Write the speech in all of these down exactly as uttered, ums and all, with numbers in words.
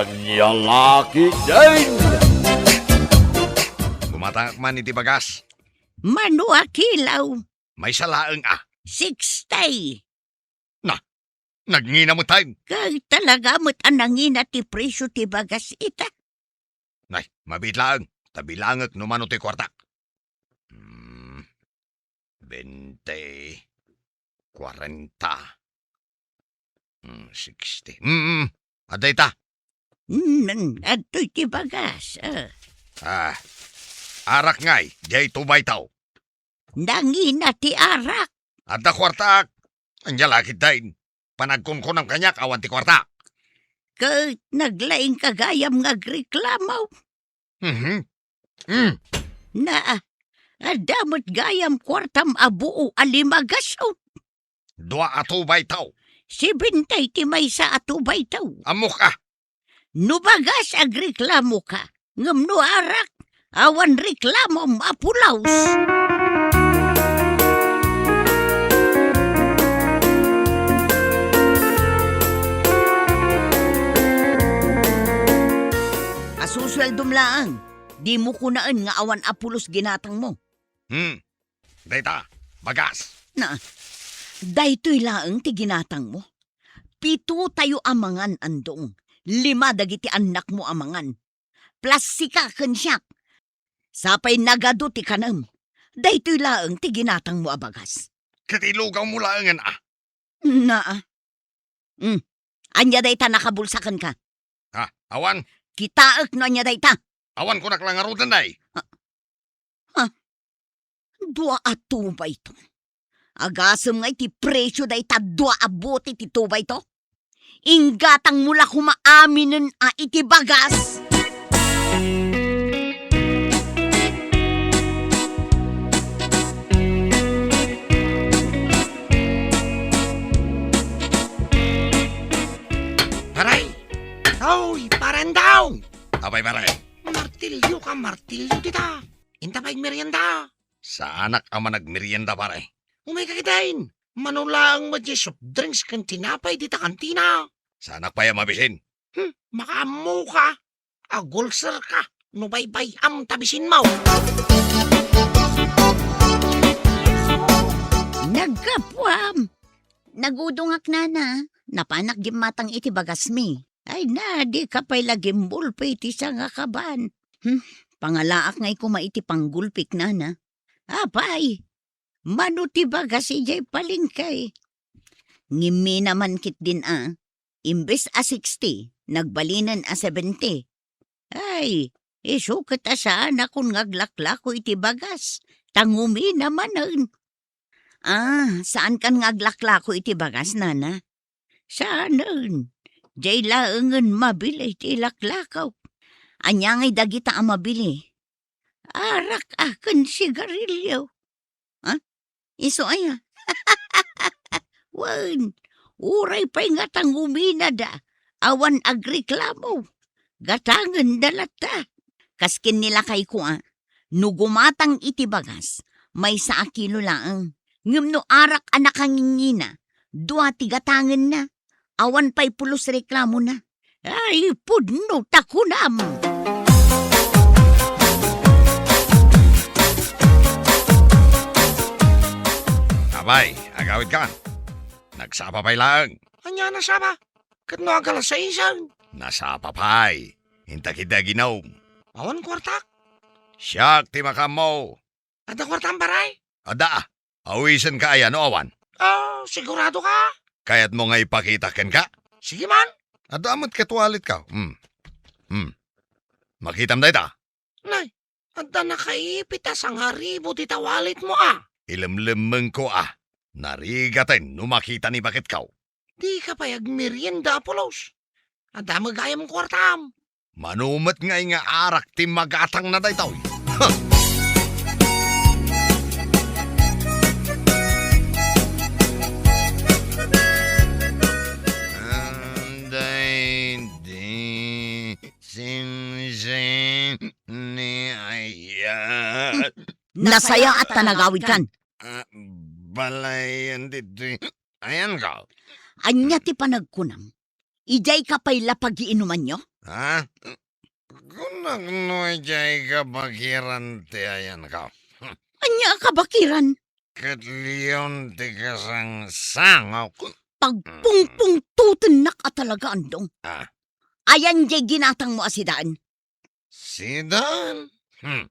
Ania la ketdin? Gumatangak man iti bagas. Mano a kilo? Maysa laeng a. Sixty. Na, nagngina met tayo. Kay talaga met a nangina ti presyo ti bagas ita. Nay, mabiit laeng, ta bilangek no mano ti kuartak. Hmm, bente, kuarenta, hmm, sixty. Hmm, hmm, adda ita. Hmm, adtoy ti bagas, ah. Ah, arak ngay, diay two by two. Nangina ti arak. Adda kuartak. Ania la ketdin? Panagkunkunam kaniak awan ti kuartak. Ket naglaingka gayam nga agreklamo. Mhm. Mm. Na, adda met gayam kuartam a buo a lima gasut. Dua a two by two. Sibentay ti maysa a two by two. Ammok a. No bagas, agreklamoka, ngem no arak, awan reklamom a pulos. Asusueldom laeng, dimo kunaen nga awan a pulos ginatangmo. Hmm. Dayta, bagas. Na, daytoy laeng ti ginatangmo. Pito tayo a mangan, Andong. Lima dagiti annakmo a mangan. Plus sika ken siak. Sapay nagadu ti kanem. Daytoy laeng ti ginatangmo a bagas. Ket ilugawmo laengen a. Na, ah. Hmm. Ania dayta nakabulsa kenka? Ha, awan. Kitaek no ania dayta. Awan kunak la ngaruden, day. Ha? Dua a two by two. Agasem nga iti presyo dayta dua a bote ti two by two? Inggatangmo la koma aminen a iti bagas. Pare! Oy, pare Andong! Apay, pare? Martilyo ka, martilyo dita. Inta pay agmerienda. Saanak a managmerienda, pare. Umayka ketdin. Mano laeng met diay soft drinks ken tinapay dita kantina. Saanak pay a mabisin. Hmm, makaammoka. Agulserka no baybay-am ta bisinmo. Naggapuam. Nagudongak, nana. Napanak gimmatang iti bagasmi. Ay na, dika pay la gimbulpi iti sangakaban. Hmm, pangalaak ngay koma iti panggulpik, nana. Apay, mano ti bagas idiay palengke? Ngimmina man ketdin a, imbes a sixty, nagbalinen a seventy. Ay, isu ket a saanakon nga aglaklako iti bagas, ta ngumina manen. Ah, saankan nga aglaklako iti bagas, nana? Saanen. Diay laengen mabili ti ilaklako. Ania ngay dagita a mabili? Arak a ken sigarilyo. Ha? Isu aya? Wen, uray pay ngata nguminada, awan agreklamo. Gatangenda latta. Kas ken ni lakayko a, no gumatang iti bagas, maysa a kilo laeng. Ngem no arak a nakangingina, dua ti gatangenna. Awan pay pulos reklamona. Ay, pudno ta kunam! Apay, agawidkan. Nagsapa pay laeng. Ania nasapa? Ket no agala saisen? Nasapa pay. Inta ketdi aginom. Awan kuartak. Siak ti makaammo. Adda kuartam, pare? Adda. Awisenka aya no awan? Ah, sigurado ka? Kayatmo nga ipakita kenka? Sige man. Adda met ket walletko. Hmm. Hmm. Makitam dayta? Nay, adda nakaipit a sangaribu dita walletmo a. Ilemlemmengko a. Narigaten no makita ni baketko. Dika pay agmerienda a pulos. Adda met gayam kuartam. Mano met ngay nga arak ti magatangna daytoy? Ha! Daydi simsim ni ayat. Nasayaat ta nagawidkan. Ah, balayen ditoy. Ayanko. Ania ti panagkunam? Idiayka pay la pagiinumanyo? Ha? Kunak no idiay kabakiran ti ayanko. Ania a kabakiran? Ket leon ti kasangsangok. Pagpungpungtutennak a talaga, Andong. Ah. Ayan diay ginatangmo a sidaen? Sidaen? Hmm.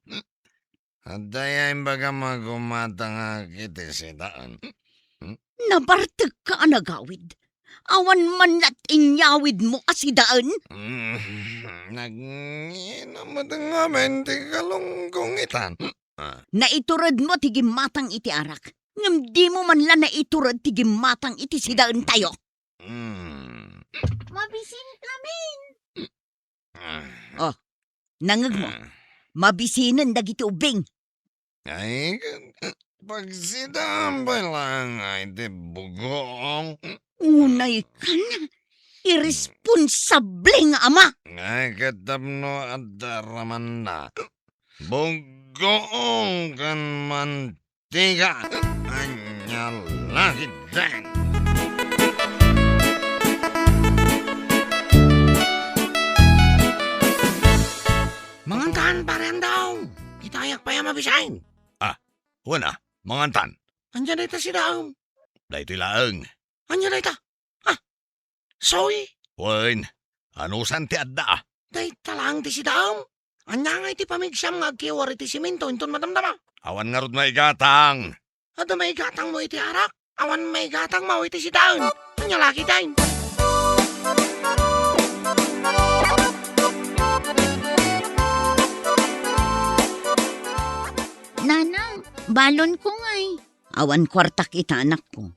Adda aya imbagam a gumatangak iti sidaen? Hmm? Nabartekka a nagawid. Awan man la ti inyawidmo a sidaen? Hmm. Nagngina met ngamin ti kalungkong itan. Ah. Naituredmo ti gimmatang iti arak, ngem dimo man la naitured ti gimmatang iti sidaentayo. Hmm. Mabisinkamin. Ah. Oh, nangngegmo. Ah. Mabisinen dagiti ubbing. Ay, pagsidaam pay laeng iti bugoong. Unay kan, iresponsable nga ama. Ay, ket tapno adda ramanna. Bugoong ken man- Tiga, ania la ketdin? Mangantan, Pare Andong! Itayak pay a mabisin. Ah, wen a, mangantan. Ania dayta sidaem? Daytoy laeng. Ania dayta? Ah, Soy? Wen, anusan ti adda? Dayta laeng ti sidaem. Ania ngay ti pamigsam nga agkiwar iti simento inton madamdama? Awan ngarud maigatang. Adda maigatangmo iti arak? Awan maigatangmo iti sidaen. Ania la ketdin? Nanang, balonko ngay. Awan kuartak ita, anakko.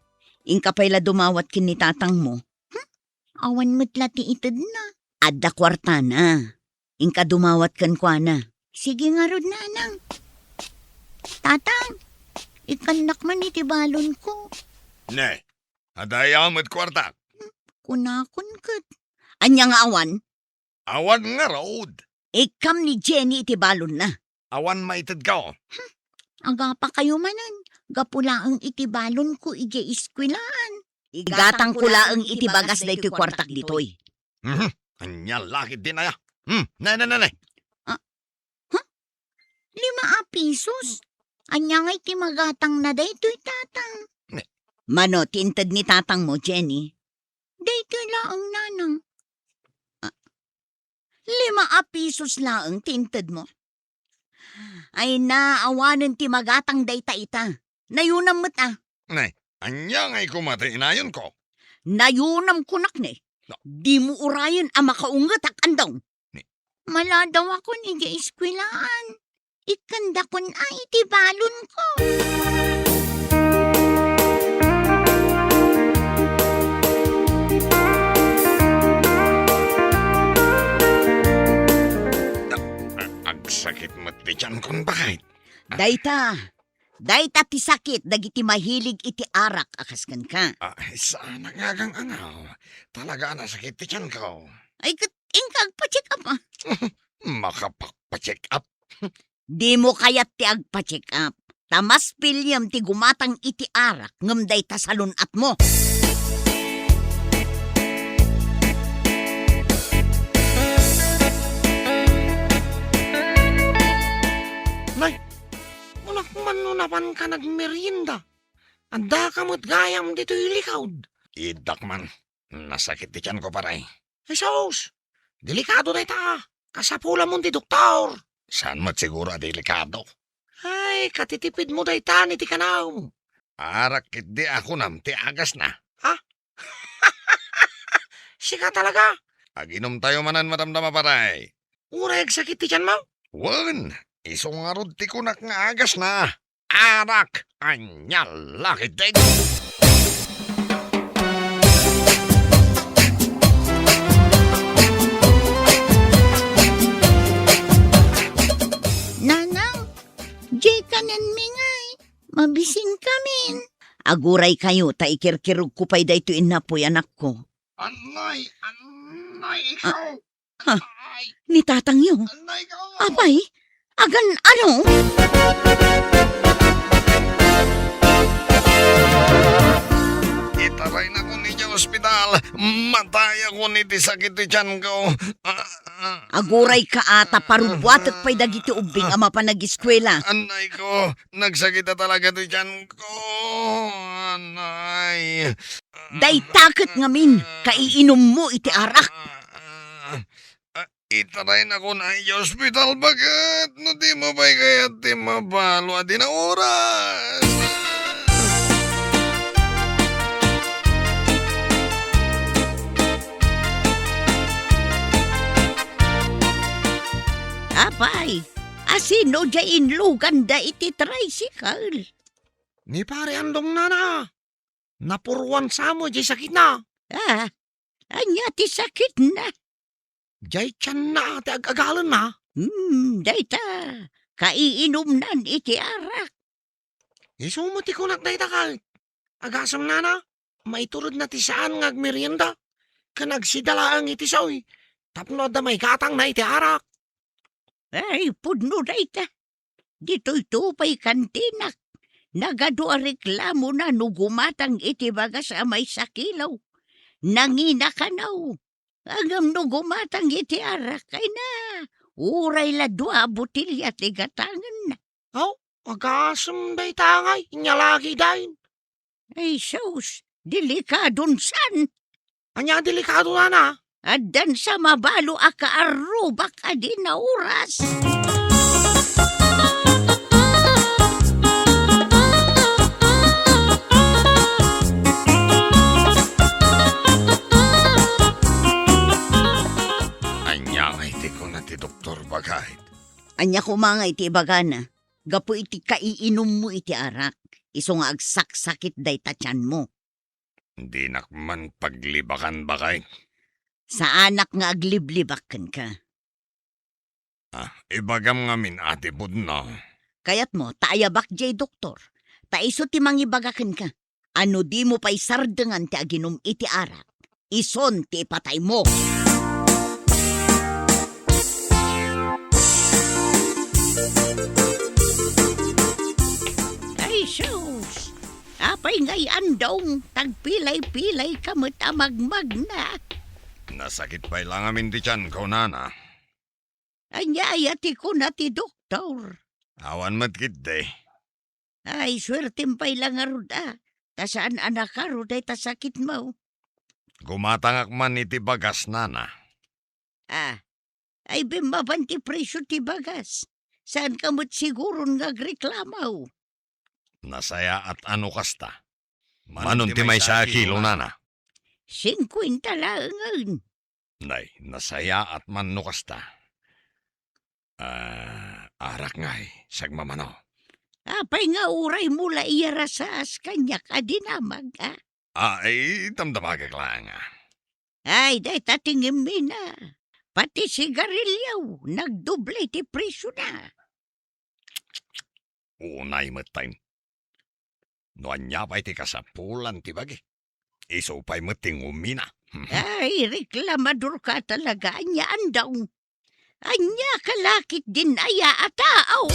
Inka pay la dumawat ken ni tatangmo. Hmm? Awan met la ti itedna. Adda kuartana. Inka dumawat kenkuana. Sige ngarud, Nanang. Tatang, ikkannak man iti balonko. Ne, adda aya met kuartak? Kunakon ket. Ania nga awan? Awan ngarud. Ikkam ni Jenny iti balonna. Awan maitedko. Hmm, agapakayo manen, gapu laeng iti balonko idiay eskuelaan. Igatangko laeng iti bagas daytoy kuartak ditoy. Mhm. Ania la ketdin aya? Hmm, ne, ne, ne, ne. Ah, huh? Lima a pisos? Ania ngay ti magatangna daytoy, tatang? Ne. Mano ti inted ni tatangmo, Jenny? Daytoy laeng, Nanang. Ah, lima a pisos laeng ti intedmo. Ay na, awanen ti magatang dayta ita. Nayunam met a. Nay, ania ngay koma ti inayonko? Nayunam kunak ne. No. Dimo urayen a makaungetak, Andong. Ni- Maladawakon idiay eskuelaan. Ikkandakon a iti balonko. Agsakit met ti tiankon, baket. Dayta, dayta ti sakit dagiti mahilig iti arak a kas kenka. Ah, saan a ngagang-angaw. Talaga a nasakit ti tianko. Ay, ket inka agpa-check up, a. Makapagpa-check up? Dimo kayat ti agpa-check up. Ta mas piliem ti gumatang iti arak ngem dayta salun-atmo. Nay, kunak man no napanka nagmerienda. Addaka met gayam ditoy likod. Idak man. Nasakit ti tianko, pare. Jesus! Delikado dayta. Kasapulamon ti doktor. Saan met siguro a delikado? Ay, katitipidmo dayta iti kanam. Arak ketdi a kunam ti agasna. Ha? Sika talaga? Aginomtayo manen madamdama, pare. Uray agsakit ti tianmo? Wen, isu ngarud ti kunak nga agasna. Arak, ania la ketdin? Nanang, diay kanenmi ngay, mabisinkamin. Aguraykayo ta ikirkirogko pay daytoy innapoy, anakko. Anay, anay, ikaw. Ha? Ay. Ni tatangyo? Anay ka! Apay? Agan ano? Itaraynakon idiay ospital. Matayakon iti sakit ti tianko. Ah, ah. Agurayka a ta parubuatek pay dagiti ubbing a mapan ageskuela. Anayko, nagsakit a talaga ti tianko. Anay. Dayta ket ngamin, kaiinummo iti arak. Ah, ah, ah. Ah, itaraynakon iti ospital, baket no dimo pay kayat ti mabalo a dina oras. Apay, asino diay inluganda iti tricycle? Ni Pare Andong, nana. Napuruan sa met diay sakitna. Ah, ania ti sakitna? Diay tianna ti ag-agalenna. Hmm, dayta, kaiinumnan iti arak. Isu met ti kunak dayta ket. Agasem, nana, maituredna ti saan nga agmerienda ken agsida laeng iti saoy tapno adda maigatangna iti arak. Ay, pudno dayta. Ditoyto pay kantinak. Nagadu a reklamona no gumatang iti bagas a maysa kilo. Nangina kano. Ngem no gumatang iti arak, ay na, uray la dua a botelia ti gatangenna. Aw, agasem dayta ngay, inyalagi dain. Ay, sus, delikadon san. Ania delikado, nana? Addan sa mabalo a kaarrubak a dina oras. Ania ngay ti kuna ti doktor, baket? Ania koma ngay ti ibagana? Gapu iti kaiinummo iti arak, isu nga agsaksakit dayta tianmo. Dinak man paglibakan, baket. Saanak nga agliblibak kenka. Ah, ibagam ngamin a ti pudno. Kayatmo ta ayabak diay doktor, ta isu ti mangibaga kenka. A no dimo pay sardengan ti aginum iti arak, ison ti ipataymo. Ay, sus! Apay ngay, Andong, tagpilay-pilay ka met a magmagna? Nasakit pay la ngamin ti tianko, nana. Ania aya ti kuna ti doktor? Awan met ketdi. Ay, suertem pay la ngarud a, ta saan a nakaro dayta sakitmo. Gumatangak man iti bagas, nana. Ah, ay, bimmaban ti presio ti bagas. Saanka met siguron nga agreklamo. Nasayaat a no kasta. Manon ti maysa a kilo, nana? Singkuenta laengen. Nay, nasayaat man no kasta. Ah, arak ngay, sagmamano. Apay nga uraymo la iyarasaas kaniak a dinamag, a? Ah, ay, damdamagak laeng, a. Ay, dayta ti ngemmina. Pati sigarilio, nagdoble ti presiona. Unay met, tay. No ania pay ti kasapulan ti bagi, isu pay met ti ngumina. Ay, reklamadorka talaga, ania, Andong? Ania ka la ketdin aya a tao?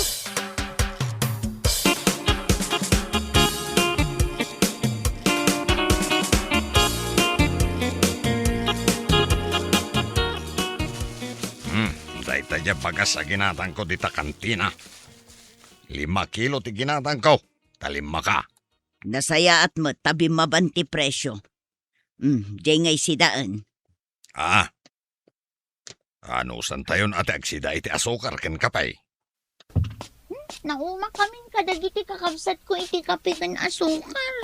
Hmm, dayta diay bagas a ginatangko dita kantina. Lima kilo ti ginatangko, ta lima ka. Nasayaat met ta bimmaban ti presio. Hmm, diay ngay sidaen. Ah. Anusantayon a ti agsida iti asukar ken kape? Hmm, naumakami kadagiti kakabsatko iti kape ken asukar.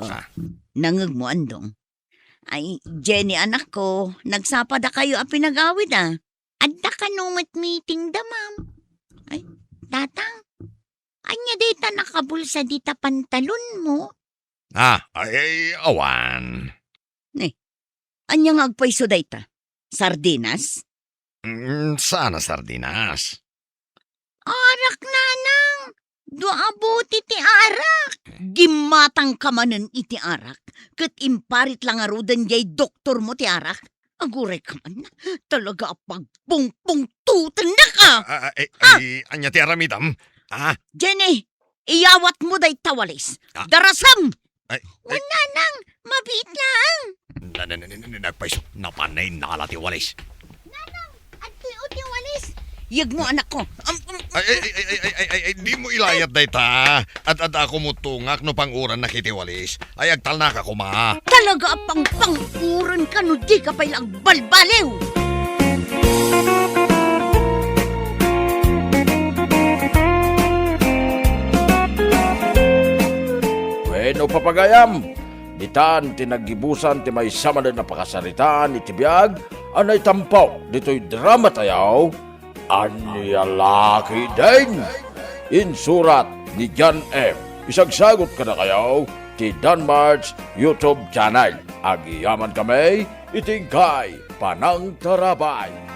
Oh, ah. Nangngegmo, Andong? Ay, Jenny, anakko, nagsapadakayo a pinagawid, a. Adda kano met meetingda, ma'am. Ay, Tatang, ania dayta nakabulsa dita pantalonmo? Ah, ay, ay, awan. Ne, ania nga agpayso dayta? Sardinas? Mm, saan a sardinas? Arak, nanang! Dua a bote ti arak! Gimmatangka manen iti arak, ket imparit la ngaruden diay doktormo ti arak. Agurayka man, talaga a pagpungpungtotennaka! Ah, ah, eh, ah! Ay, ania ti aramidem? Ah? Jenny, iyawatmo dayta walis. Ah. Darasem! Ay, ay. Wen, Nanang, mabiit lang. Na, na, na, na, na, nagpaiso, napan na inala ti walis. Nanang, adtoy ti walis. Yegmo, anakko. Am, am, am. Ay, ay, ay, dimo ilayat dayta. Ad-adda koma tungak no pang-urannak iti walis. Ay, agtalnaka koma. Talaga a pangpang-uranka no dika pay la agbalbaliw. Wenno, papagayam, ditan ti naggibusan ti maysa manen a pakasaritaan iti biag a naitampo ditoy drama tayo, Ania La Ketdin. Insurat ni John M. Isagsagut kadakayo ti Danmart's YouTube channel. Agyamankami iti inkay panangtarabay.